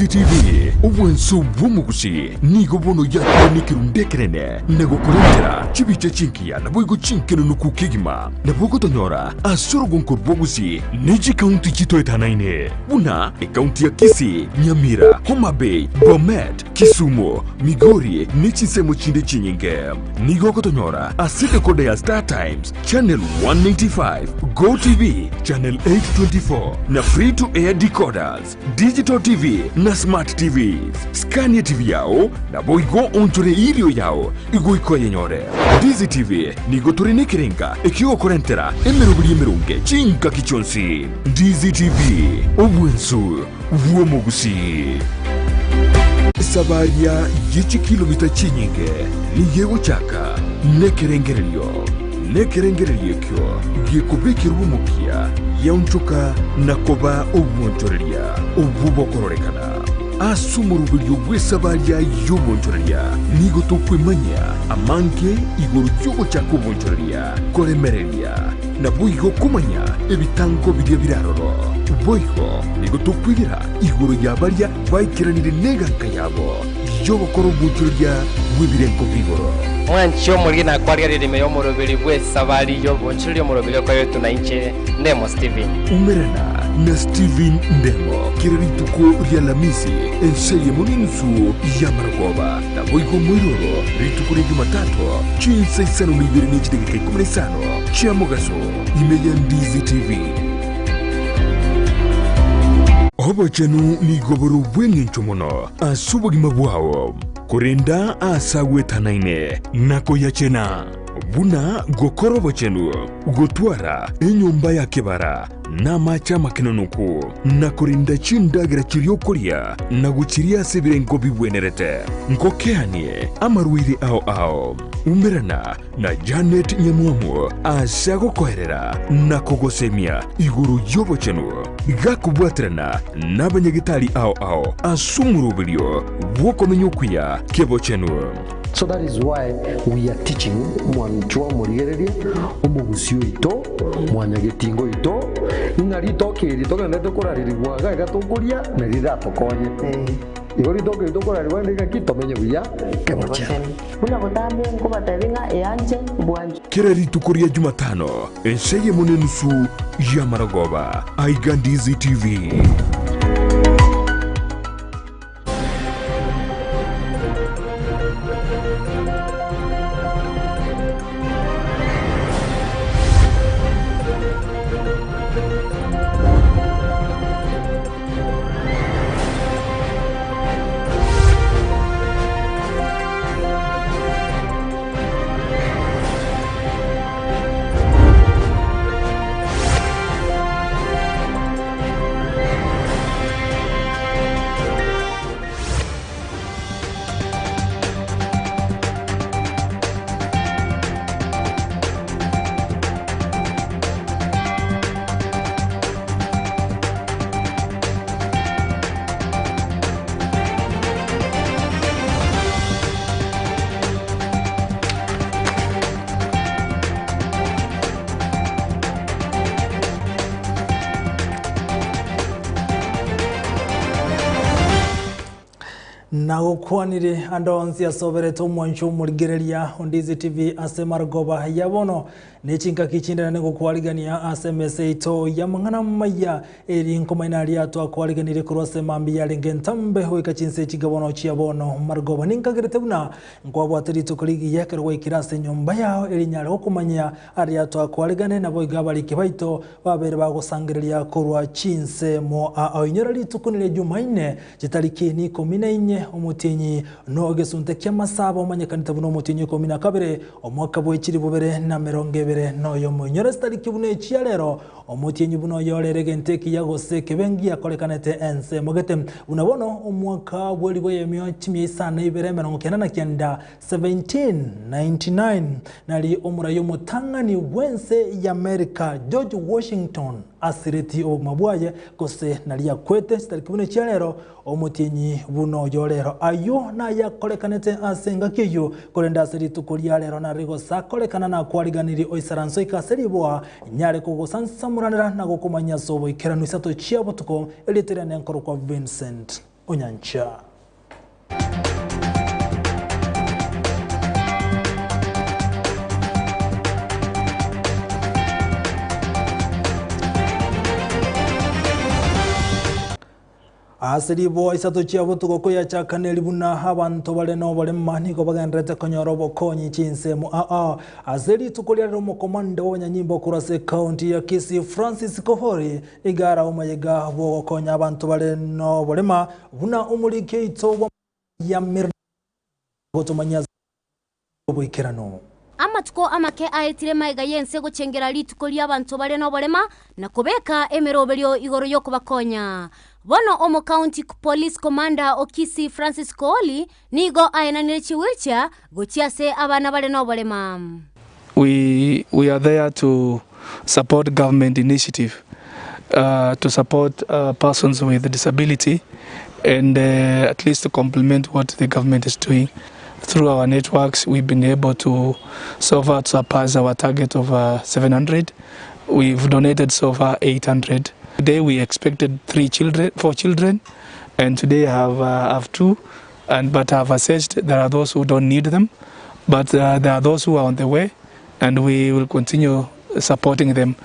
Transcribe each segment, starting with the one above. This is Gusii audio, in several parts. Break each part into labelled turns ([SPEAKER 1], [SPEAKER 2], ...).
[SPEAKER 1] Ndizi TV, obwanso bw'omogusi nigo bono yakorwa nekerundu ekenene na gokorentera chibicha chingiya naboigo chinkenunuku kegima. Nabo ogotonyora ase orogonko rw'ogusi ne chikaunti chitoetanaine buna ekaunti ya Kisii, Nyamira, Homa Bay, Bomet, Kisumu, Migori ne chinsemo chinde chinyinge. Nigo ogotonyora ase decoder ya Star Times, Channel 195, Go TV, Channel 824 na Free to Air decoders, Digital TV na Smart TVs. Skania TV yao naboigo onchore irio yao igoika oyenyore. Ndizi TV nigo tore nekerenga ekiogokorentera emeroberi emeronge chingaki chionsi. Ndizi TV, obwensu bw'omogusii. Esabaria ye chikilomita chinyinge nigo egochaka nekerengererio, nekerengererio ekio gekobekerwa omokia giaonchoka na koba obwonchoreria obwo bokororekana. Ase omoroberio bw'esabaria y'obwonchoreria nigo tokwemanyia amange igoro y'ogochaka obwonchoreria, koremereria, Naboigo komanya ebitango biria bire aroro. Boigo nigo tokwegera igoro ya baria baikeranire neganka yabo y'ogokora obwochoreria bw'ebirengo bi'igoro.
[SPEAKER 2] Mwanche omoriri na kwarigereria ime y'omoroberi bw'esabari y'obonchoreria omoroberi okoretwe na inche, Ndemo Stephen.
[SPEAKER 1] Umerana na Stephen Ndemo kera rituko ri'Alamisi ense eyemo n'enusu y'amarogoba. Naboigo moiroro rituko ria Jumatato chinsa isano na ibere ne chidakika ikomi na isano chia mogaso ime ya Ndizi TV. Obochenu nigo bore obw'engencho mono ase obogima bwao, korenda aase agwetanaine na koyachena, buna gokora obochenu, gotwara enyomba ya kebara, Namache amakenonoku, na korinda chindagera chiria okoria, na gochiria ase ebirengo bigwenerete. Ngokeanie amarwaire ao ao. Umerana na Janet Nyamwamu ase agokoerera na kogosemia igoro y'obochenu, gakobwaterana nabanyagetari ao ao ase omoroberio bw'okomenya okuya kebochenu.
[SPEAKER 3] So that is why we are teaching mwanchwa omorigereria, omogusii oito, mwanyagetinga oito, ng'a ritoke eri togenderete korarerigwa iga iga tokoria nari riratokonye. Igo ritoke eri tokorarerigwa rinde ng'aki tomenye buya kebochenu.
[SPEAKER 4] Buna botambe nkobatebia ng'a eanche bwanchwe.
[SPEAKER 1] Kera rituko ria Jumatano, ensa eyemo nenusu y'amarogoba, aiga Ndizi TV.
[SPEAKER 5] Nagokwanire ande onsi ase oberete omwancho omorigereria o Ndizi TV ase marogoba ya bono ne chingaki chinde naende ngokwarigania ase emesa yaito y'amang'ana amaya eri nkomaina aria twakwariganirie korwa ase mambia yarenge entambe goika chinse echi bono chia bono marogoba. Ninkagerete buna Nkwabwate rituko rigiya ekero gwaikire ase enyomba yao, erinyare gokomanyia aria twakwaregane, naboigo abariki baito babeire bagosangereria korwa chinsemo. Oinyore rituko niria Jumaine, chitariki nikomi na inye, omotienyi nogesunte ki'amasabo omanyekanete buna omotienyi oikomi na kabere, omwaka bwe chilifu bibere na emerongo ebere noyomo. Inyora chitariki buna echia rero, Omotienyi buna oyorere egento ekiya gose ekebe ngiakorekanete ensemo gete. Buna bono omwaka bw'elifu eyemo chimia isano na ibere 99, 1799, nari omorai omotang'ani bw'ense y'Amerika George Washington asiretie obogima bwaye gose nari akwete chitariki buna echia rero Omotienyi buna oyo rero. Ayio nayakorekanete ase engaki eyio, korende ase rituko ria rero nare gosakorekana nakwariganirie oisaranse oike ase riboa, nyare kogosansamoranera na gokomanyia ase oboikeranu isato chia botuko, erieta riane nkorokwa Vincent. Onyancha. Ase riboa isato chia botuko koyachakaneri buna abanto bare noborema nigo bagendererete konyora obokonyi chinsemo ao. Ase rituko ria rero omokomanda bw'abanyanyimbo korwa ase ekaunti ya Kisii Francis Kohori nigo ara omoyega bw'ogokonya abanto bare noborema buna omoriki oito bwa ya Mirna gotomanyia ase oboikeranu.
[SPEAKER 6] Amatuko amake aetire magega y'ense gochengera rituko ri'abanto bare noborema na kobeka emeroberio igoro y'okobakonya. Bono Omocounty Police Commander o Kisii Francis Kooli nigo aenanire chiwheelchair gochia ase abana bare noborema.
[SPEAKER 7] We we are there to support government initiative to support persons with disability and at least to complement what the government is doing. Through our networks we've been able to so far to surpass our target of 700. We've donated so far 800. Today we expected three children, four children, and today I have, uh, have two, and but I've assessed there are those who don't need them, but uh, there are those who are on the way, and we will continue supporting them.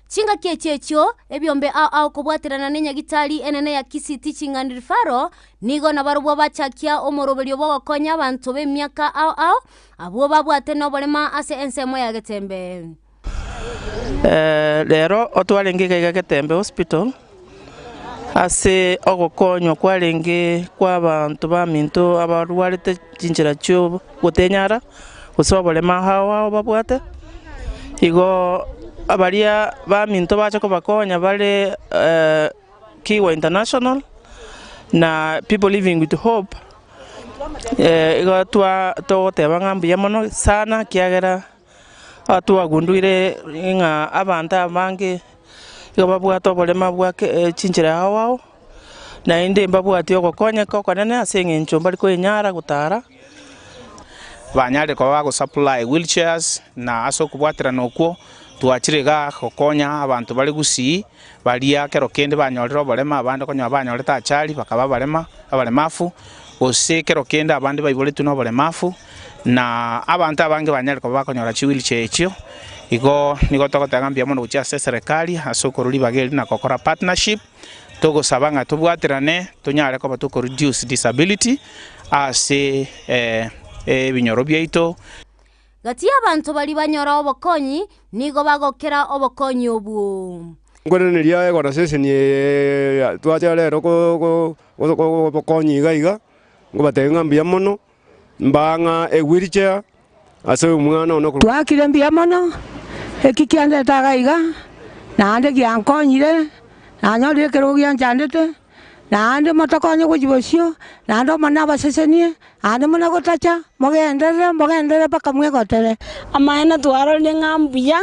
[SPEAKER 6] Chingaki echio echio, ebiombe ao ao kobwaterana nenyagitari enene ya Kisii Teaching and Referral nigo nabarobwo bachakia omoroberio bw'ogokonya abanto b'emiaka ao ao abwo babwate noborema ase ensemo ya Getembe.
[SPEAKER 8] Rero otwarenge iga iga Getembe Hospital ase ogokonywa kwarenge kwa abanto baminto abarwarete chinchera chio gotenyara gose oboremo ao ao babwate. Igo baria baminto bacha kobakonya bare Kiwa International na People Living With Hope, igo twa togoteba ng'a mbuya mono sana ekiagera twagunduire ng'a abanto abange igo babwate oborema bwa chinchera ao ao, naende mbabwati ogokonyeka okonene ase eng'encho mbari koenyara gotara.
[SPEAKER 9] Banyarire koba bagosupply wheelchairs na ase okobwaterana okwo twachire igaa gokonya abanto bare Gusii baria kero kende banyorire oborema abande okonyora banyorete achari bakaba abarema abaremafu gose kero kende abande baiboretwe na oboremafu na abanto abange banyarire koba bakonyora chiwheelchair echio. Igo nigo togoteba ng'a mbuya mono gochia ase eserekari ase okorwa ribaga eri na gokora partnership. Togosaba ng'a tobwaterane tonyare koba toko reduce disability ase ebinyoro biaito.
[SPEAKER 6] Gati y'abanto baria banyora obokonyi nigo bagokera obokonyi obwo.
[SPEAKER 10] Nkoiraneria egotaseseni eye twacha rero obokonyi iga iga, nkobatebia ng'a mbuya mono, mbaa ng'a ewheelchair ase omwana one.
[SPEAKER 11] Twakire mbuya mono, eki kiandete iga iga, naende giankonyire, nanyorire ekerogo gianchandete, naende motokonye gochia bosio, naende Omonene abasesenie, naende muna gotacha, mogenderere, mogenderere mpaka mwegotere.
[SPEAKER 12] Amaene twarorire ng'a mbuya,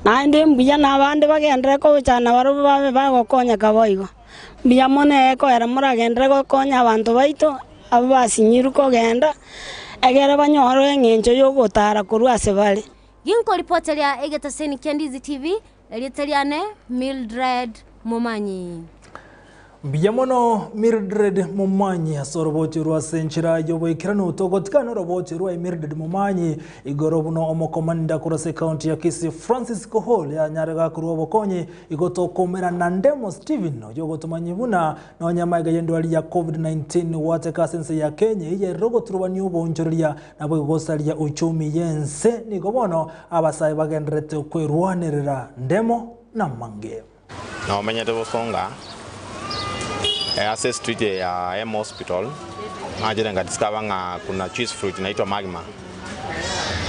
[SPEAKER 12] naende mbuya na abande bagenderere kogochana nabarobwo babe bagokonyeka boigo. Mbuya mono ekoera moragenderere gokonya abanto baito. Abwo basinyirwe kogenda, egere banyore engencho y'ogotara korwa ase bare.
[SPEAKER 6] Ginkoripoteria egetaseni kia Ndizi TV, erieta riane Mildred Momanyi.
[SPEAKER 5] Mbuya mono Mildred Momanyi ase orobochi rwa ase enchera y'oboikeranu. Togotigana norobochi rwa Mildred Momanyi igoro buna omokomanda korwa ase ekaunti ya Kisii Francis Kohol anyare gakorwa obokonyi igo tokomerana Ndemo Stephen oyogotomanyi buna Nonya amaiga y'endwari ya Covid-19 gwateka ase ense ya Kenya eyerire ogoturubania oboonchoreria naboigo gosaria uchumi y'ense, nigo bono abasae bagendererete kwerwanerera ndemo namange.
[SPEAKER 13] Nomenyete bosonga ase estreet eye ya M Hospital, nachire ngadiscover ng'a kuna juice fruit inaitwa magma.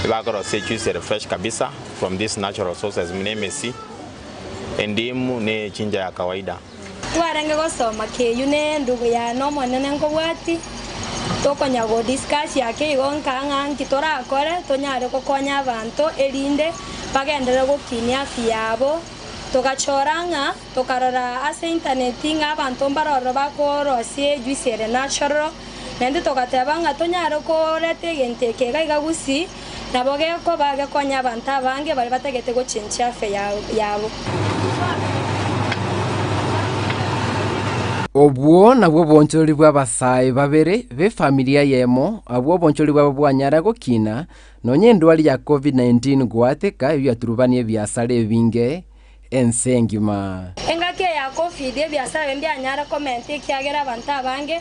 [SPEAKER 13] Ebakorosia ejuice ere fresh kabisa from these natural sources buna emesi, endimu ne echinja ya kawaida.
[SPEAKER 14] Twarenge gosoma keyio ne endugu yane omonene nkobwati, tokonya go discuss ake igo nkaa ng'a nki torakore tonyare gokonya abanto erinde bagenderere gokinia afya yabo. Togachora ng'a tokarora ase internet ng'a abanto mbaroro bakorosia ejuice ere natural, naende togateba ng'a tonyare koreta egento eke iga iga gusii, nabo gekoba gekonye abanto abange baria batagete gochenchia afya yabo.
[SPEAKER 15] Obwo nabwo obonchoreri bw'abasae babere b'efamilia eyemo, abwo obonchoreri bwabo bwanyara gokina, nonya endwari ya Covid-19 goateka ebiaturubania ebiasara ebinge ense engima.
[SPEAKER 14] Engaki eye ya Covid ebiasara ebi mbianyare komenta ekiagera abanto abange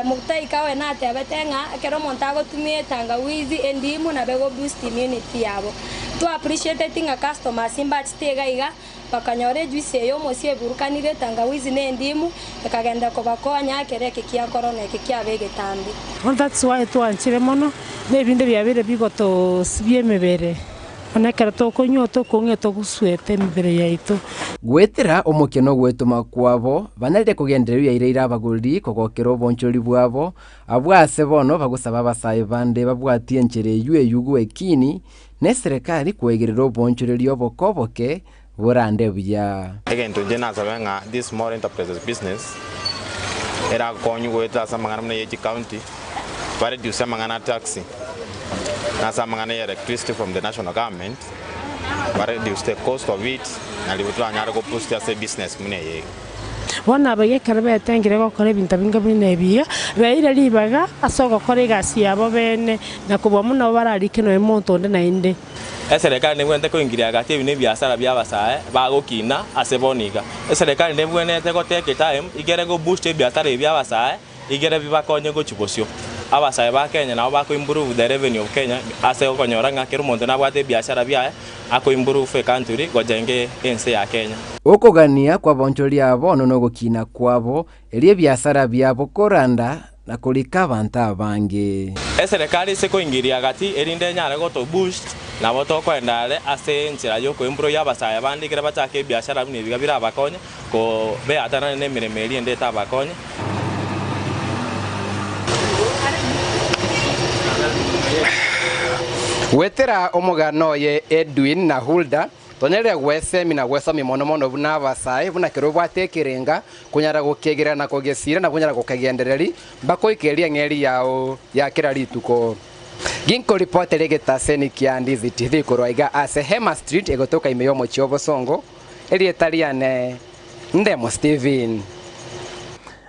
[SPEAKER 14] Mutaika oye natebete ng'a ekero omonto agotumia etangawizi, endimu nabo ego boost immunity yabo. Twa appreciateti ng'a customers mbachete iga iga bakanyora ejuice eye omosie eburukanire etangawizi na endimu ekagenda kobakonya ekero eke kia corona eke kiaba egetambe.
[SPEAKER 16] Bono that's why twanchire mono, na ebinde biabeire bigotosibia emebere. Bono ekero tokonywa tokong'ea togusuete emebere yaito.
[SPEAKER 15] Goetera omokia na ogwetoma kwabo, banyarire kogendereria yairaire abagori kogokera obonchoreri bwabo, abwo aase bono bagosaba abasae bande babwatie enchera eyio eyio gw'ekini, na eserekari koegerera obonchoreri oboke oboke borande buya.
[SPEAKER 13] Egento inche nasabe ng'a this small enterprises business erakonywe goeta ase amang'ana buna ye chicounty, ba reduce amang'ana a tax, na ase amang'ana ya electricity from the national government, ba reduce the cost of it, nario toranyare go boost ase ebusiness buna eye iga.
[SPEAKER 16] Bono abaiga ekero betengire gokora ebinto binga buna ebi iga, beire ribaga ase ogokora egasi yabo bene, na kobua mono bararike nonya monto onde naende.
[SPEAKER 17] Eserekari nebwenerete koingiria gati ebi nebiasara bi'abasae bagokina ase bono iga. Eserekari nebwenerete go take time igere go boost ebiasara ebi bi'abasae igere bibakonye gochia bosio. Abasae ba Kenya nabo bako improve the revenue of Kenya ase okonyora ng'a kera omonto nabwate ebiasara biaye ako improve ecountry gochenge ense ya Kenya.
[SPEAKER 15] Okogania kw'abaonchoreria bono nogokina kwabo, erio ebiasara biabo koranda na korika abanto abange.
[SPEAKER 17] Eserekari ase koingiria gati erinde enyare goto boost nabo tokoenda are ase enchera yokoimploya abasae bande ekere bachake ebiashara buna ebiga birabakonye ko beatanane nemeremo eria ende etabakonye.
[SPEAKER 15] Goetera omogano oye Edwin na Hulda, Tonyarire gwesemi na gwesomia mono mono buna abasae, buna kera obwate ekerenga, konyara gokegerera na kogesiira na konyara gokegendereria, mpaka oike rieng'e riao ria kera rituko. Ginkoripoteria egetaseni kia Ndizi TV korwa iga ase Hema Street egotoka ime y'omochie o Bosongo, erieta riane Ndemo Stephen.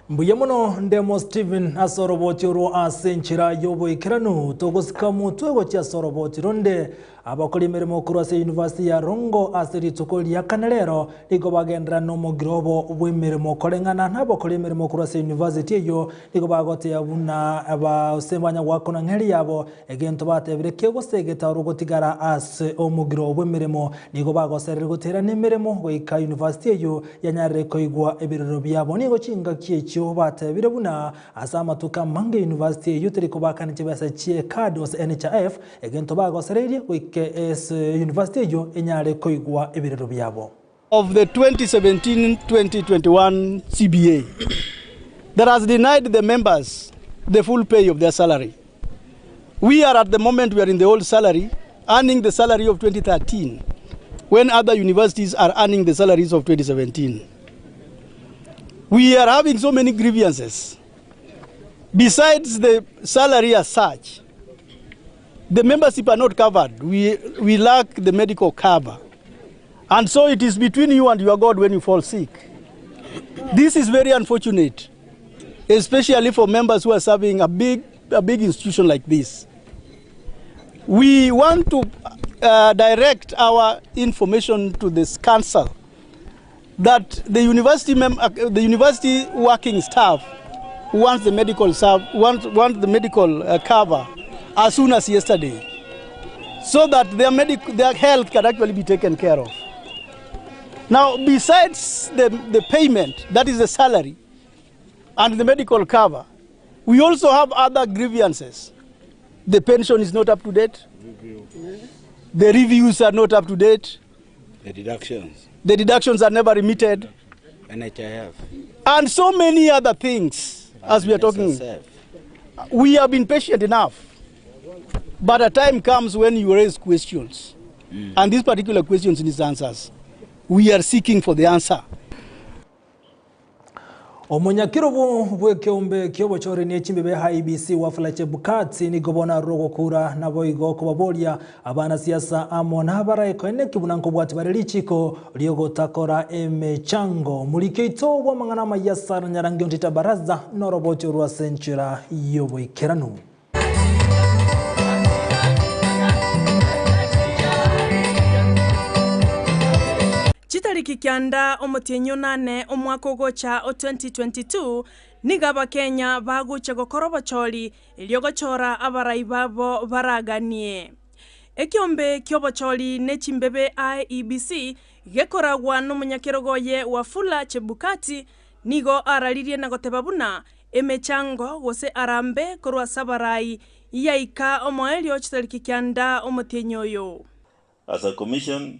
[SPEAKER 5] Mbuya mono Ndemo Stephen ase oroboti orwo ase enchera y'oboikeranu. Togosika motwe gochia ase oroboti ronde. Abakori emeremo korwa ase University ya Rongo ase rituko ria kane rero nigo bagenderera nomogiro obo bw'emeremo koreng'ana nabakori emeremo korwa ase university eyio nigo bagoteya buna gose banya goakana ng'eri yabo egento batebire kegosegeta oro gotigara ase omogiro bw'emeremo nigo bagosereri goterana emeremo goika university eyio yanyarire koigwa ebirero biabo nigo chingaki echio batebire buna ase amatuko amange university eyio teri kobakana chibesa chie card gose NHIF Egento bagosereirie goika ase university eyio enyare koigwa ebirero biabo.
[SPEAKER 18] Of the 2017-2021 CBA that has denied the members the full pay of their salary. We are at the moment we are in the old salary, earning the salary of 2013, when other universities are earning the salaries of 2017. We are having so many grievances. Besides the salary as such, the membership are not covered. We, we lack the medical cover. And so it is between you and your God when you fall sick. This is very unfortunate, especially for members who are serving a big, a big institution like this. We want to uh, direct our information to this council that the university, mem- the university working staff wants the medical serv- want, want the medical uh, cover as soon as yesterday, so that their, medic- their health can actually be taken care of. Now, besides the, the payment, that is the salary, and the medical cover, we also have other grievances. The pension is not up to date. The reviews are not up to date.
[SPEAKER 19] The deductions.
[SPEAKER 18] The deductions are never remitted.
[SPEAKER 19] NHIF.
[SPEAKER 18] And so many other things as we are talking.
[SPEAKER 19] NSSF.
[SPEAKER 18] We have been patient enough. But a time comes when you raise questions. And these particular questions need answers. We are seeking for the answer.
[SPEAKER 5] Omonyakerobo bw'ekeombe ki'obochori ne chimbibe IEBC Wafula Chebukati nigo bono arure ogokura naboigo kobaboria abanasiasa amo nabarae koeneki buna nkobwati bare richiko riogotakora emechango. Omoriki oito bw'amang'ana amaya Sarah Nyarangi Ontita Baraza noroboti orwo ase enchera y'oboikeranu.
[SPEAKER 20] Chitariki kianda omotienyi onane omwaka ogocha o 2022, nigo Abakenya bagocha gokora obochori erio gochora abarai babo baraganie. Ekiombe ki'obochori ne chimbebe IEBC gekoragwa nomonyakerogo oye Wafula Chebukati nigo araririe na goteba buna Emechango gose arambe korwa ase abarai yaika omoerio chitariki kianda omotienyi oyo.
[SPEAKER 21] As a commission,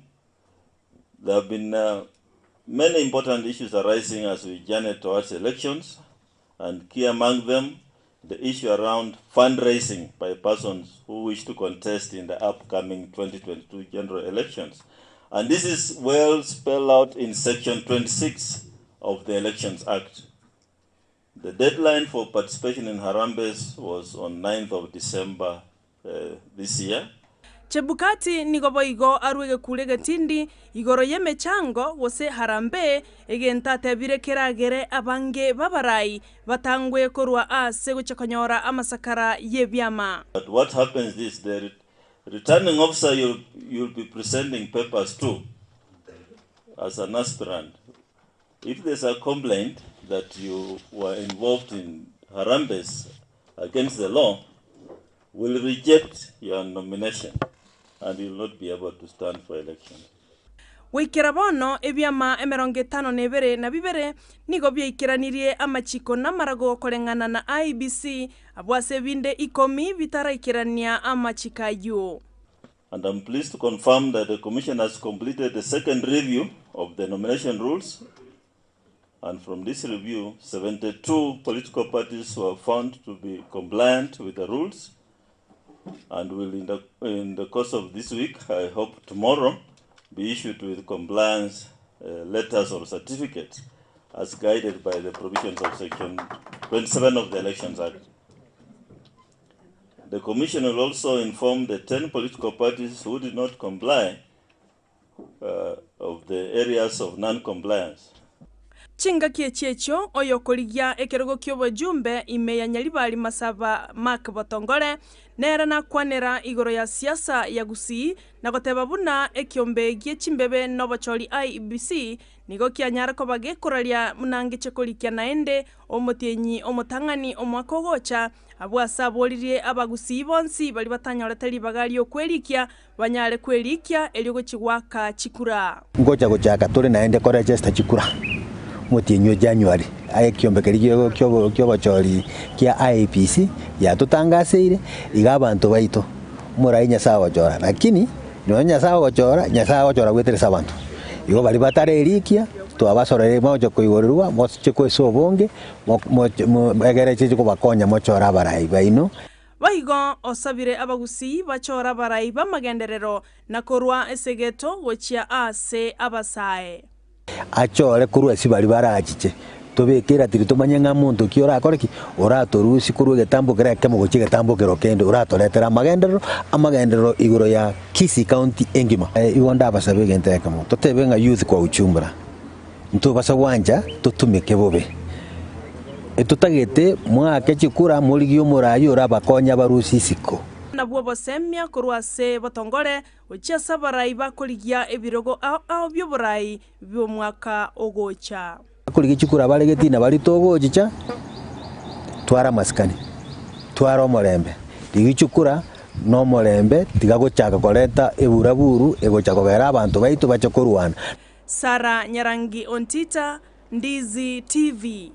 [SPEAKER 21] there have been many important issues arising as we journey towards elections and key among them the issue around fundraising by persons who wish to contest in the upcoming 2022 general elections. And this is well spelled out in section 26 of the Elections Act. The deadline for participation in Harambes was on 9th of December this year.
[SPEAKER 20] Chebukati nigo boigo arue egekuro egetindi igoro y'emechango gose harambee, egento atebire keragere abange b'abarai batangwe korwa aase gochia konyora amasakara y'ebiama.
[SPEAKER 21] But what happens is the returning officer you'll, you'll be presenting papers to as an aspirant If there's a complaint that you were involved in harambes against the law, we'll reject your nomination and you'll not be able to stand for election.
[SPEAKER 20] Goikera bono ebiama emerongo etano na ebere na bibere nigo biaikeranirie amachiko na amarago koreng'ana na IEBC, abwo ase ebinde ikomi bitaraikerania amachiko ayio.
[SPEAKER 21] And I'm pleased to confirm that the Commission has completed the second review of the nomination rules. And from this review, 72 political parties were found to be compliant with the rules. And will, in the, in the course of this week, I hope tomorrow, be issued with compliance uh, letters or certificates as guided by the provisions of Section 27 of the Elections Act. The Commission will also inform the 10 political parties who did not comply uh, of the areas of non-compliance.
[SPEAKER 20] Chingaki echi echio oyokorigia ekerogo ki'obojumbe ime ya Nyaribari Masaba Mark Botongore nere nakwanera igoro ya siasa ya Gusii na goteba buna ekiombe gie chimbebe nobochori IEBC nigo kianyara koba gekoraria buna ngeche korikia naende omotienyi omotang'ani omwaka ogocha Abwo ase aboririe abagusii bonsi baria batanyorete ribaga ri'okwerikia, banyare kwerikia erio gochia goaka chikura.
[SPEAKER 22] Ngocha gochaka tore naende koregesta chikura omotienyi o January aye ekiombe keria kiogochori kia IEBC yatotangaseire iga abanto baito omorai Nyasae ogochora lakini Nonya Nyasae ogochora, Nyasae agochora goeteresa abanto. Igo baria batarerikia, twabasorire moche koigorerwa, moche ase obonge, egere chiche kobakonya mochore abarai baino.
[SPEAKER 20] Boigo osabire abagusii bachore abarai b'amagenderero na korwa esegeto gochia aase abasae.
[SPEAKER 22] Achore korwa ase baria barachiche, tobeke eratiri tomanye ng'a monto ki orakore ki? Oratorusie korwa egetambo kera ekemo gochia egetambo kero kende, oratoretere amagenderero, amagenderero igoro ya Kisii County engima. Igo ndabasabe egento ekemo, totebe ng'a youth kwa ujumla, ntobasa gwancha totumeke bobe. Etotagete moake chikura morigie omoraai orabakonye abarusie isiko.
[SPEAKER 20] Nabwo obosemia korwa ase botongore Gochia ase abarai bakorigia ebirogo ao ao bi'oborai bi'omwaka ogocha.
[SPEAKER 22] Bakorigia chikura bare getina baria togochicha, tware amasikani, tware omorembe. Rigia chikura na omorembe tiga gochaka koreta eburaburu egocha kogera abanto baito bache korwana.
[SPEAKER 20] Sarah Nyarangi Ontita, Ndizi TV.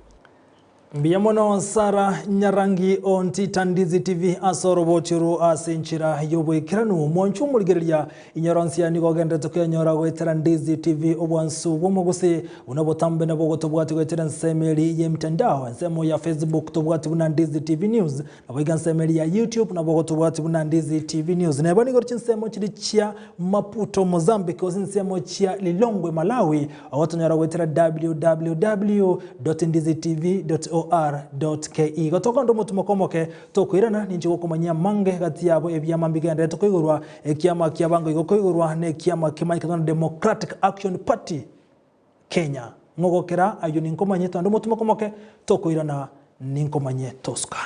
[SPEAKER 5] Mbuya mono Sarah Nyarangi o Ntita Ndizi TV ase orobochi orwo ase enchera y'oboikeranu. Mwanche omorigereria inyoronsia nigo ogenderete koyanyora goetera Ndizi TV obwansu bw'omogusii buna obotambe nabo gotobwati goetera ensemo eri y'emitandao ensemo ya Facebook tobwati buna Ndizi TV News Naboigo ensemo eria ya YouTube nabo ogotobwati buna Ndizi TV News. Neba nigo chinsemo chiria chia Maputo Mozambique gose chinsemo chia Lilongwe Malawi ogotonyora goetera www.ndizitv.or.ke. Gotoka onde omotimoko omoke tokoirana ninche gokomanyia amange gati yabo ebiama mbigenderete koigorwa ekiama kia bango igo koigorwa na ekiama kemanyekete buna Democratic Action Party Kenya. Ng'ogokera ayio ninkomanye tande omotimoko omoke tokoirana ninkomanye tosuka.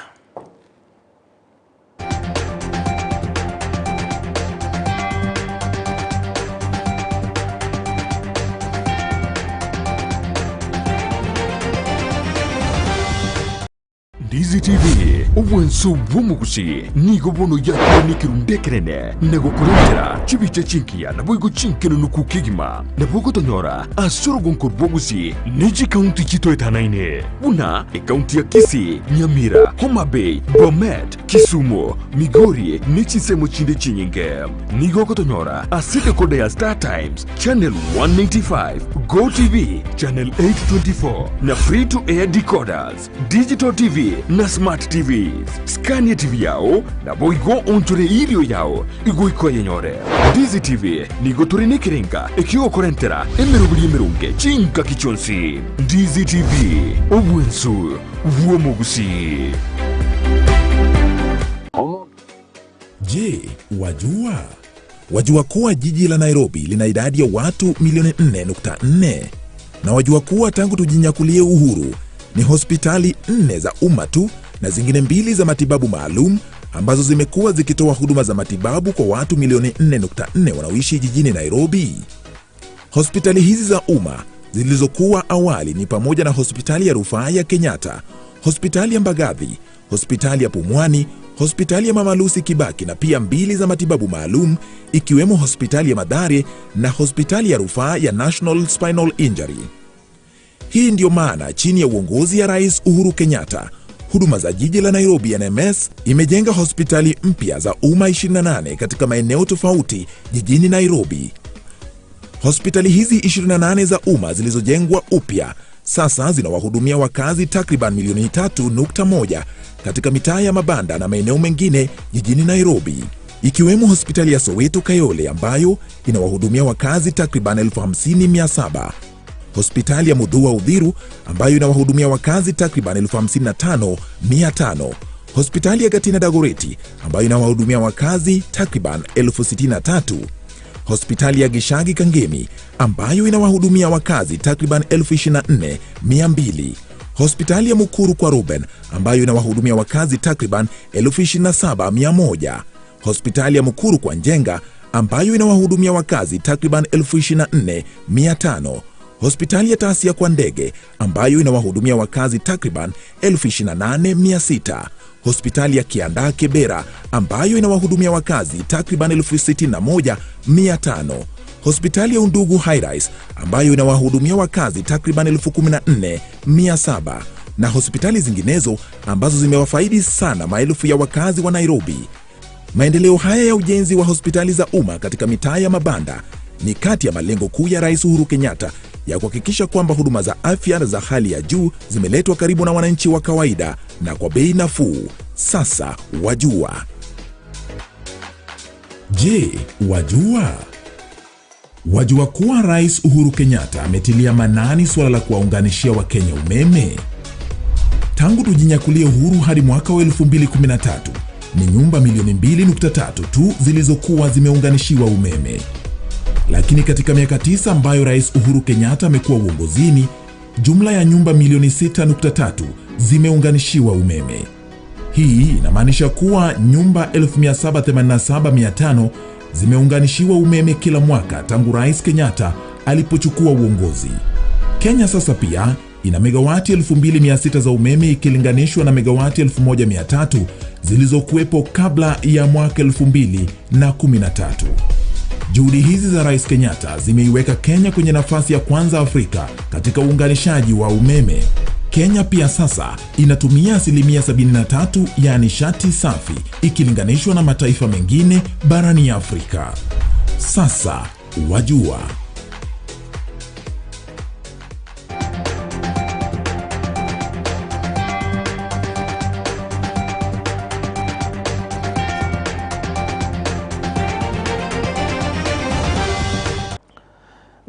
[SPEAKER 1] Ndizi TV, obwanso bw'omogusi, nigo bono yakorwa nekerundu ekenene na gokorentera chibicha chingiya naboigo chinkenenuku kegima. Nabo ogotonyora ase orogonko rw'ogusi ne chikaunti chitoetanaine buna ekaunti ya Kisii, Nyamira, Homa Bay, Bomet, Kisumu, Migori ne chinsemo chinde chinyinge. Nigo ogotonyora ase decoder ya Star Times, Channel 195, Go TV, Channel 824 na Free to Air decoders, Digital TV na Smart TVs. Scania TV yao naboigo onchore irio yao igoika oyenyore. Ndizi TV nigo tore nekerenga ekiogokorentera emeroberi emeronge chingaki chionsi. Ndizi TV, obwensu bw'omogusii.
[SPEAKER 2] Je, wajua? Wajua kuwa jiji la Nairobi lina idadi ya watu milioni 4.4? Na wajua kuwa tangu tujinyakulie uhuru ni hospitali nne za umma tu na zingine mbili za matibabu maalum ambazo zimekuwa zikitoa huduma za matibabu kwa watu milioni 4.4 wanaoishi jijini Nairobi. Hospitali hizi za umma zilizokuwa awali ni pamoja na hospitali ya rufaa ya Kenyatta, hospitali ya Mbagathi, hospitali ya Pumwani, hospitali ya Mama Lucy Kibaki na pia mbili za matibabu maalum ikiwemo hospitali ya Mathare na hospitali ya rufaa ya National Spinal Injury. Hii ndiyo maana chini ya uongozi ya Rais Uhuru Kenyatta, huduma za jiji la Nairobi NMS imejenga hospitali mpya za umma 28 katika maeneo tofauti jijini Nairobi. Hospitali hizi 28 za umma zilizojengwa upya sasa zinawahudumia wakazi takriban milioni 3.1 katika mitaa ya mabanda na maeneo mengine jijini Nairobi, ikiwemo hospitali ya Soweto Kayole ambayo inawahudumia wakazi takriban 50,700, hospitali ya Mudhua Udhiru ambayo inawahudumia wakazi takriban 55,500, hospitali ya Gatina Dagoreti ambayo inawahudumia wakazi takriban 63,000, hospitali ya Gishagi Kangemi ambayo inawahudumia wakazi takriban 24,200, hospitali ya Mukuru kwa Ruben ambayo inawahudumia wakazi takriban 27,100, hospitali ya Mukuru kwa Njenga ambayo inawahudumia wakazi takriban 24,500, hospitali ya Tasia kwa Ndege ambayo inawahudumia wakazi takriban 28,600, hospitali ya Kiandaa Kibera ambayo inawahudumia wakazi takriban 61,500, hospitali ya Undugu Highrise ambayo inawahudumia wakazi takriban 14,700 na hospitali zinginezo ambazo zimewafaidi sana maelfu ya wakazi wa Nairobi. Maendeleo haya ya ujenzi wa hospitali za umma katika mitaa ya mabanda ni kati ya malengo kuu ya Rais Uhuru Kenyatta ya kuhakikisha kwamba huduma za afya za hali ya juu zimeletwa karibu na wananchi wa kawaida na kwa bei nafuu. Sasa wajua. Je, wajua? Wajua kuwa Rais Uhuru Kenyatta ametilia manani suala la kuwaunganishia Wakenya umeme? Tangu tujinyakulie uhuru hadi mwaka wa 2013 ni nyumba milioni 2.3 tu zilizokuwa zimeunganishiwa umeme. Lakini katika miaka tisa ambayo Rais Uhuru Kenyatta amekuwa uongozini, jumla ya nyumba milioni 6.3 zimeunganishiwa umeme. Hii inamaanisha kuwa nyumba 1787,500 zimeunganishiwa umeme kila mwaka tangu Rais Kenyatta alipochukua uongozi. Kenya sasa pia ina megawati 2600 za umeme ikilinganishwa na megawati 1300 zilizokuwepo kabla ya mwaka 2013. Juhudi hizi za Rais Kenyatta zimeiweka Kenya kwenye nafasi ya kwanza Afrika katika uunganishaji wa umeme. Kenya pia sasa inatumia asilimia 73 ya nishati safi ikilinganishwa na mataifa mengine barani Afrika. Sasa wajua.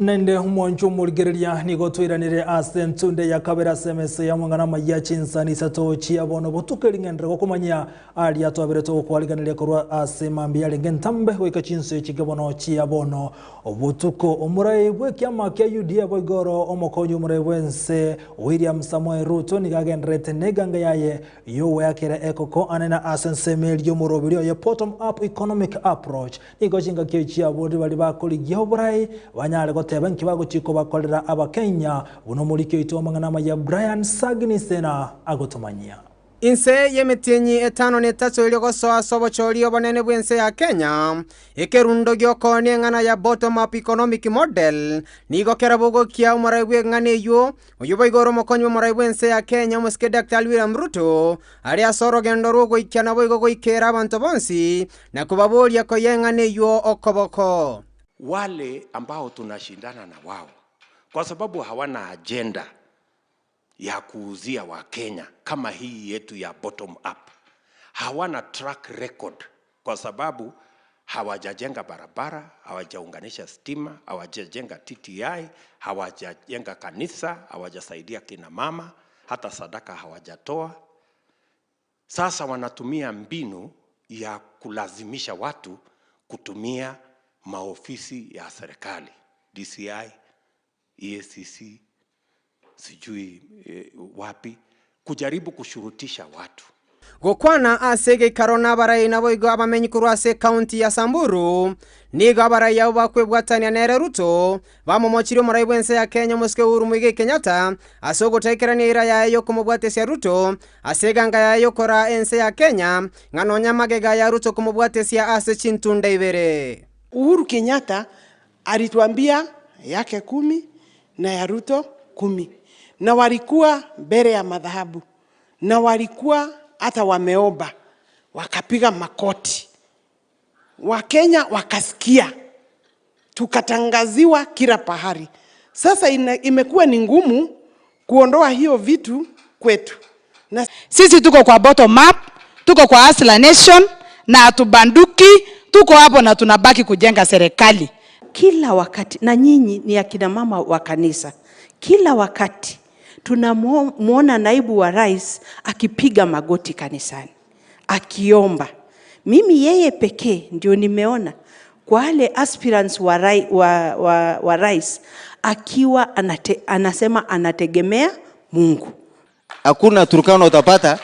[SPEAKER 5] Nende omwancho omorigereria nigo twairanire ase entunde ya kabere ase emesa ya amang'ana amaya chinsani isato chia bono botuko ering'endere gokomanyia aria twabere togokwariganeria korwa ase mambia yarenge ntambe goika chinso echike bono chia bono obotuko. Omorai bwa ekiama kia UDA boigoro omokonyi omorai bwense William Samoei Ruto nigo agenderete na eganga yaye yogoakera ekoko anene ase ensemo eria omoroberi oye bottom up economic approach. Nigo chingaki chiabo ribaria bakorigia oborai, banyare goteba inki bagochia kobakorera Abakenya, buna omoriki oito amang'ana amaya Brian Sagini Sena agotomanyia.
[SPEAKER 3] Inse y'emetienyi etano na etato erio gosoa ase obochori obonene bw'ense ya Kenya, ekerundo gi'okoonia eng'ana ya Bottom Up Economic Model nigo kerabogokia omorai bw'eng'ana eyio, oyio boigo ore omokonyi bw'omorai bw'ense ya Kenya omosike Daktari William Ruto, are ase orogendo rw'ogoikia naboigo goikera abanto bonsi na kobaboria koyia eng'ana eyio okoboko.
[SPEAKER 4] Wale ambao tunashindana na wao kwa sababu hawana agenda ya kuuzia Wakenya kama hii yetu ya bottom up. Hawana track record kwa sababu hawajajenga barabara, hawajaunganisha stima, hawajajenga TTI, hawajajenga kanisa, hawajasaidia kina mama, hata sadaka hawajatoa. Sasa wanatumia mbinu ya kulazimisha watu kutumia maofisi ya serikali, DCI, EACC, sijui wapi, kujaribu kushurutisha watu.
[SPEAKER 3] Gokwana ase egeikaro nabarai naboigo abamenyi korwa ase ekaunti ya Samburu, nigo abarai abwo bakwebwatania nere Ruto, bamomochirie omorai bw'ense ya Kenya omosike Uhuru Muigai Kenyatta ase ogotaikerania eira yaye y'okomobwatesia Ruto ase eganga yaye y'okoraa ense ya Kenya ng'a nonya amagega ya Ruto komobwatesia ase chintunda ibere.
[SPEAKER 4] Uhuru Kenyatta alituambia yake kumi na ya Ruto kumi, na walikuwa mbele ya madhahabu na walikuwa hata wameomba wakapiga makoti, Wakenya wakasikia, tukatangaziwa kila pahali. Sasa imekuwa ni ngumu kuondoa hiyo vitu kwetu. Na
[SPEAKER 5] sisi tuko kwa bottom up, tuko kwa Hustler Nation na hatubanduki, tuko hapo na tunabaki kujenga serikali
[SPEAKER 6] kila wakati. Na nyinyi ni akina mama wa kanisa, kila wakati tunamuona naibu wa rais akipiga magoti kanisani akiomba. Mimi yeye pekee ndio nimeona kwa wale aspirants wa rais akiwa anasema anategemea Mungu.
[SPEAKER 7] Hakuna Turkana utapata,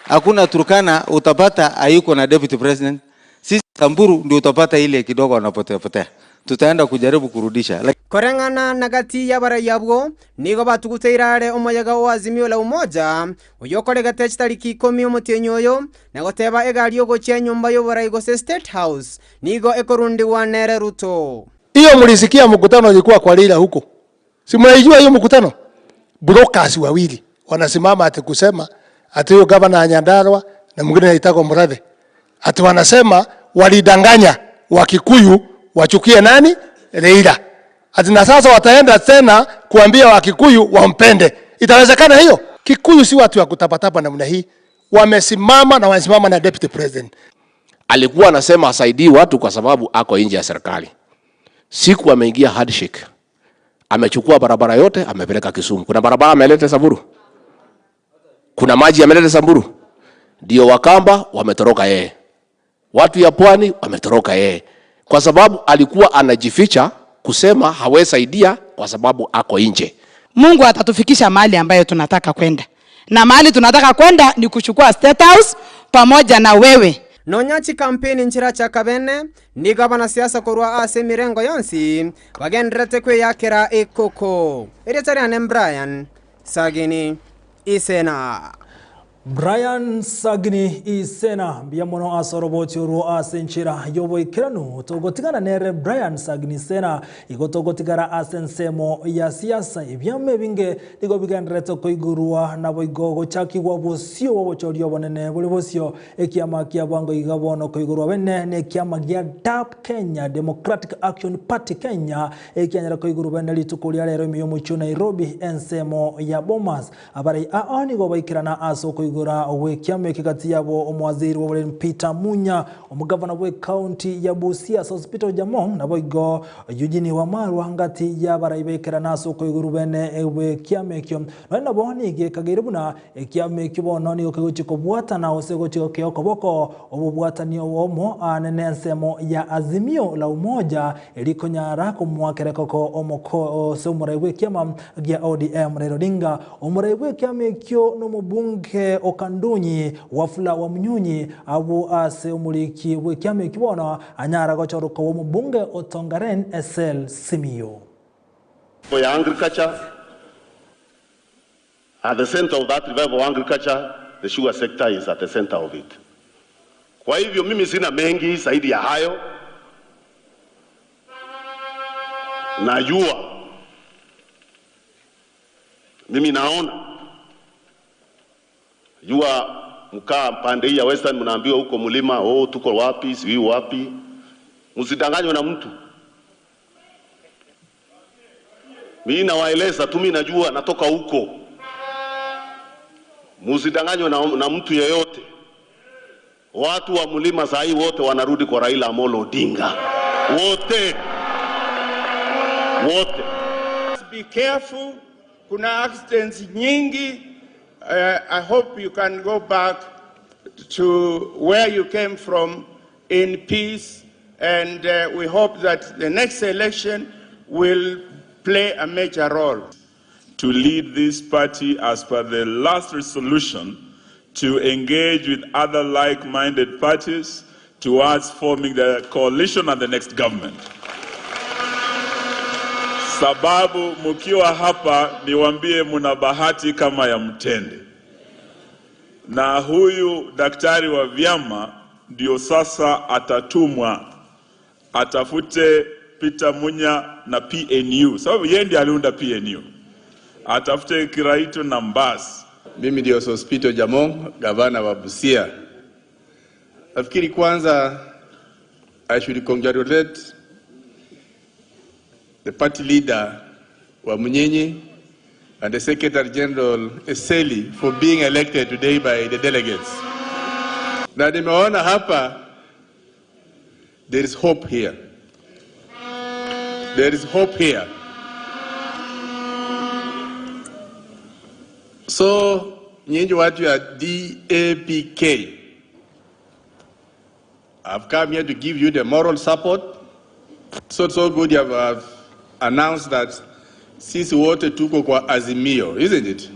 [SPEAKER 7] hakuna Turkana utapata hayuko na deputy president. Sisi Samburu ndio utapata ile kidogo wanapotea potea. Tutaenda kujaribu kurudisha.
[SPEAKER 3] Koreng'ana na gati y'abarai abwo nigo batuguteire are omoyega o Azimio la Umoja oyo okoregete chitariki ikomi omotienyi oyo na goteba egari ogochia nyumba y'oborai gose State House nigo ekorundiwa nere Ruto.
[SPEAKER 8] Hiyo mlisikia mkutano ilikuwa kwa Raila huko. Si mnaijua hiyo mkutano? Brokers wawili wanasimama ati kusema ati huyo gavana Nyandarua na mwingine anaitwa Murathe. Ati wanasema walidanganya Wakikuyu wachukie nani? Raila. Ati na sasa wataenda tena kuambia Wakikuyu wampende. Itawezekana hiyo? Kikuyu si watu wa kutapatapa namna hii. Wamesimama na wanasimama na deputy president.
[SPEAKER 9] Alikuwa anasema asaidii watu kwa sababu ako nje ya serikali. Siku ameingia handshake. Amechukua barabara yote amepeleka Kisumu. Kuna barabara ameleta Samburu? Kuna maji ameleta Samburu? Ndio Wakamba wametoroka yeye. Watu ya pwani wametoroka yeye. Kwa sababu alikuwa anajificha kusema hawezi saidia kwa sababu ako nje.
[SPEAKER 5] Mungu atatufikisha mahali ambayo tunataka kwenda. Na mahali tunataka kwenda ni kuchukua State House pamoja na wewe.
[SPEAKER 3] Nonya chi campaign nchira cha kabene nigo abanasiasa korwa ase emirengo yonsi bagenderete kweyakera ekoko. Erieta riane Brian Sagini Isena.
[SPEAKER 5] Brian Sagini Isena, mbuya mono ase oroboti orwo ase enchera y'oboikeranu. Togotigana nere Brian Sagini Isena, igo togotigara ase ensemo ya siasa. Ebiama ebinge nigo bigendererete koigurwa naboigo gochakigwa bosio bw'obochori obonene bore bosio. Ekiama kia bwango iga bono koigurwa bene nekiama gia DAP Kenya, Democratic Action Party Kenya, ekianyara koigurwa bene rituko ria rero ime y'omochie o Nairobi ensemo ya Bomas. Abarai aa nigo baikerana ase okoigora gw'ekiama eke gati yabo omowaziri bw'oboremi Peter Munya, omogavana bw'ecounty ya Busia Sospeter Ojamong naboigo Eugene Wamalwa ngati y'abarai baikerana ase okoigorwa bene bw'ekiama ekio. Nonya nabo nigo ekageire buna ekiama ekio bono nigo kegochia kobwatana gose gochia gokea okoboko obobwatani obomo aane nensemo ya Azimio la Umoja erikonyara komoakera ekoko omoko ase omorai bw'ekiama gia ODM Raila Odinga. Omorai bw'ekiama ekio nomobunge o Kandunyi, Wafula Wamunyunyi, abwo ase omoriki bw'ekiama ekio bono anyara gochorwa koba omobunge o Tongaren Esel Simiyu.
[SPEAKER 10] Ya agriculture, at the center of that revival of agriculture, the sugar sector is at the center of it. Kwa hivyo mimi sina mengi zaidi ya hayo. Najua mimi naona jua mkaa pande hii ya Western mnaambiwa huko mlima, oh, tuko wapi sijui wapi. Msidanganywe na mtu. Mimi nawaeleza tu, mimi najua natoka huko. Msidanganywe na mtu yeyote. Watu wa mlima saa hii wote wanarudi kwa Raila Amolo Odinga, wote wote.
[SPEAKER 11] Be careful, kuna accidents nyingi. I hope you can go back to where you came from in peace, and we hope that the next election will play a major role.
[SPEAKER 23] To lead this party as per the last resolution to engage with other like-minded parties towards forming the coalition and the next government. Sababu mukiwa hapa niwaambie muna bahati kama ya mtende. Na huyu daktari wa vyama ndio sasa atatumwa atafute Peter Munya na PNU, sababu yeye ndiye aliunda PNU, atafute Kiraito na Mbasi.
[SPEAKER 24] Mimi ndio Sospeter Ojamong, gavana wa Busia. Nafikiri kwanza I should congratulate the party leader wa Munyinyi and the Secretary General Eseli for being elected today by the delegates. Na nimeona hapa there is hope here. There is hope here. So nyinyi watu ya DAPK, I've come here to give you the moral support. So good you have announced that sisi wote tuko kwa Azimio, isn't it?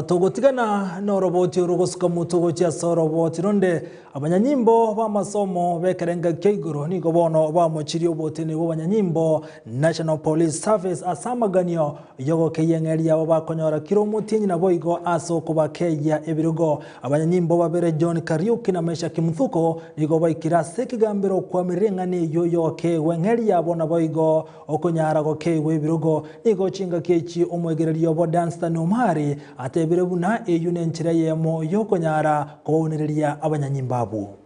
[SPEAKER 5] Togotigana noroboti orogosuka moto gochia ase oroboti ronde abanyanyimbo b'amasomo bekerenga kia igoro nigo bono bamochirie oboteni bwa abanyanyimbo National Police Service ase amaganio yogokeyeng'eria abo bakonyora kiro omotienyi nabo igo ase okobakeia ebirogo. Abanyanyimbo babere John Kariuki na Meshack Muthuko nigo baikire ase ekegambero kwamerera eng'ana eywo yogokegwa eng'eria abo nabo igo okonyara gokegwa ebirogo. Nigo chingaki echi omwegereria obo Danstan Omari atebire buna eywo nenchera eyemo yokonyara kobaunereria abanyanyimbo abo.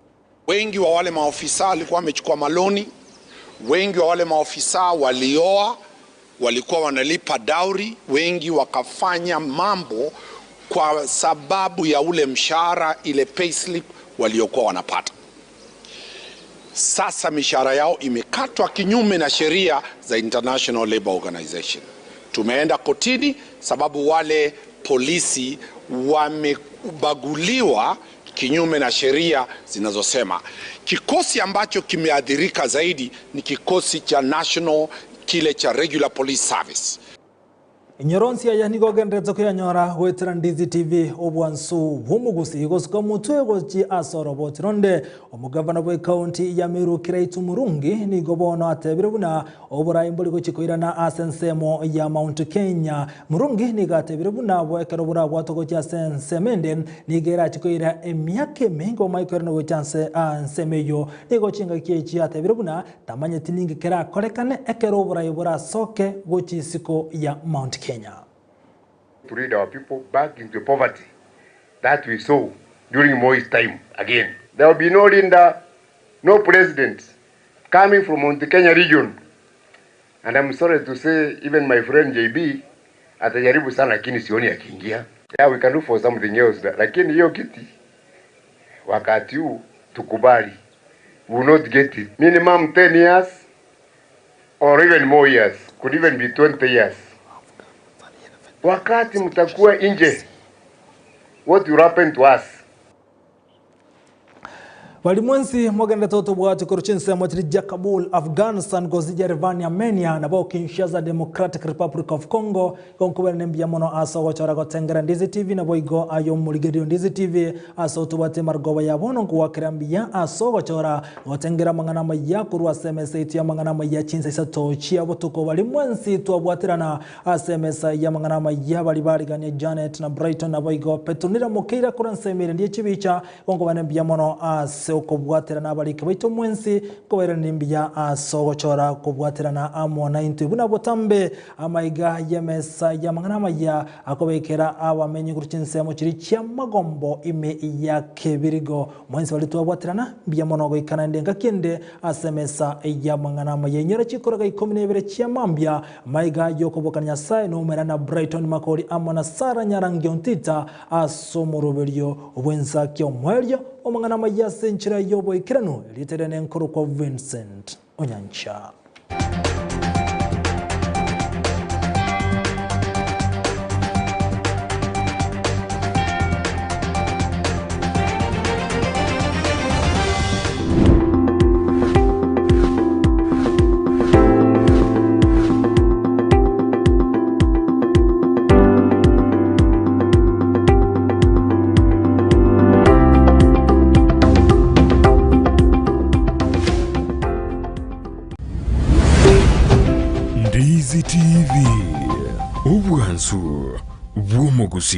[SPEAKER 25] Wengi wa wale maofisa walikuwa wamechukua maloni, wengi wa wale maofisa walioa, walikuwa wanalipa dowry, wengi wakafanya mambo kwa sababu ya ule mshahara, ile payslip waliokuwa wanapata. Sasa mishahara yao imekatwa kinyume na sheria za International Labour Organization. Tumeenda kotini sababu wale polisi wamebaguliwa kinyume na sheria zinazosema. Kikosi ambacho kimeathirika zaidi ni kikosi cha national, kile cha regular police service.
[SPEAKER 5] Inyoronsi aya nigo ogenderete koyanyora goetera Ndizi TV obwansu bw'omogusi gosuka omotwe gochia ase oroboti ronde. Omogavana bw'ekaunti ya Meru Kiraitu Murungi nigo bono atebire buna oborai mbori gochia koirana ase ensemo ya Mount Kenya. Murungi nigo atebire buna abwo ekero borabwatwe gochia ase ensemo ende nigo erachie koira emiaka emenge bamanye koirana gochia ase ensemo eyio. Nigo chingaki echi atebire buna Tamanyeti ninki kerakorekane ekero oborai borasoke gochia isiko ya Mount Kenya.
[SPEAKER 12] To lead our people back into poverty that we saw during Moi's time again. There will be no leader, no president coming from Mount Kenya region and I'm sorry to say even my friend JB atajaribu sana lakini sioni akiingia. Yeah, we can look for something else lakini hiyo kiti wakati huu tukubali we will not get it minimum 10 years or even more years could even be 20 years wakati mtakuwa nje what will happen to us
[SPEAKER 5] Bari mwensi mogenderete otobwati korwa chinsemo chiri chia Kabul, Afghanistan, gose Yerevan, Armenia, nabo Kinshasa, Democratic Republic of Congo, Igo nkobera mbuya mono ase ogochora gotengera Ndizi TV naboigo aye omorigereria o Ndizi TV ase otobwate emargoba ya bono nkogwakera mbuya ase ogochora gotengera amang'ana amaya korwa ase emesa yaito y'amang'ana amaya chinsa isato chia botuko baria mwensi twabwaterana ase emesa y'amang'ana amaya baria barigania Janet na Brighton naboigo Petronila Mokeira korwa ensemo ere ndie chibicha Igo nkobera mbuya mono ase okobwaterana abariki baito mwensi nkobairaneria mbuya ase ogochora kobwaterana amo naintwe buna botambe Amaiga y'emesa y'amang'ana amaya akobekera abamenyi korwa chinsemo chiria chi'amagombo ime ya kebirigo. Mwensi baria twabwaterana mbuya mono goika naende engaki ende ase emesa y'amang'ana amaya. Inyora chikoroga ikomi na ibere chia mambia, amaiga y'okoboka Nyasae noumera na Brighton Makori amo na Sarah Nyarangi Ontita ase omoroberio bw'ensaki omoerio omang'ana amaya ase enchera y'oboikeranu. Erieta riane nkorokwa Vincent Onyancha.
[SPEAKER 1] Ndizi TV, obwansu bw'omogusii.